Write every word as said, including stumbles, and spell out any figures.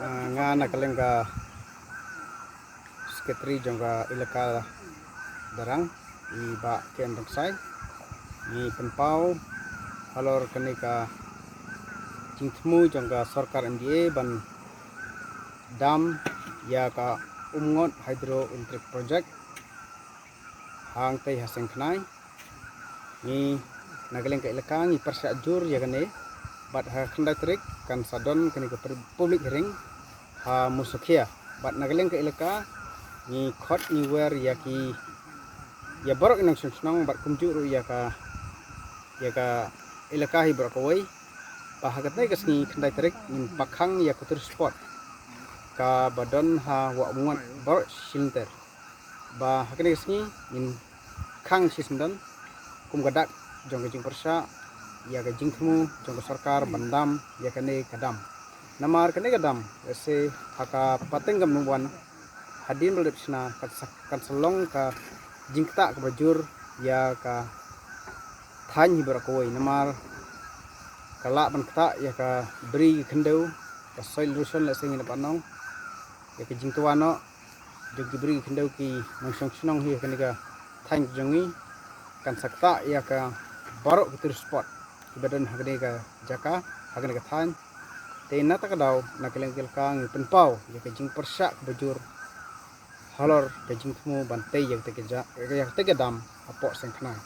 Ah, nga na ka liang ka secretary jong ka elaka Darrang, i Bah K M Rynsan, ngi pynpaw halor kane ka jingthmu jong ka sorkar M D A ban dam ïa ka Umngot Hydroelectric Project hangtei ha Seng Khnai. Ngi na ka liang ka elaka ngi pyrshah jur ïa kane, bad ha khyndai tarik kan sa don kane ka pub-, public hearing ha Musakhia. Bad na ka liang ka elaka ngi khot ngi wer ïa ki, ïa baroh ki nongshong shnong bad kumjuh ruh ïa ka, ïa ka elaka hi baroh kawei, ba ha katei ka sngi khyndai tarik ngin pakhang ïa ka tourist spot kaba don ha Wah Umngot baroh shi lynter. Ba ha kane ka sngi ngin khang shisyndon kum ka dak jong ka jingpyrshah ïa ka jingthmu jong ka sorkar ban dam ïa kane ka dam. Namar kane ka dam, lehse ha ka pateng kam nang wan, hadien ba la dep shna, kan sa, kan sa long ka jingktah kaba jur ïa ka thaiñ hi baroh kawei. Namar ka lah ban ktah ïa ka bri ka khyndew, ka soil erosion, lehse ngin ïa ban ong, ïa ka jingtwa noh jong ki bri ki khyndew ki nongshong shnong hi ha kane ka thaiñ jong ngi. Kan sa ktah ïa ka baroh ki tourist spot kiba don ha kane ka jaka, ha kane ka thaiñ. Te na kata ka daw na ka liang ka elaka ngi pynpaw ïa ka jingpyrshah kaba jur halor ka jingthmu ban tei ïa katei ka ja-, ïa katei ka dam hapoh Seng Khnai.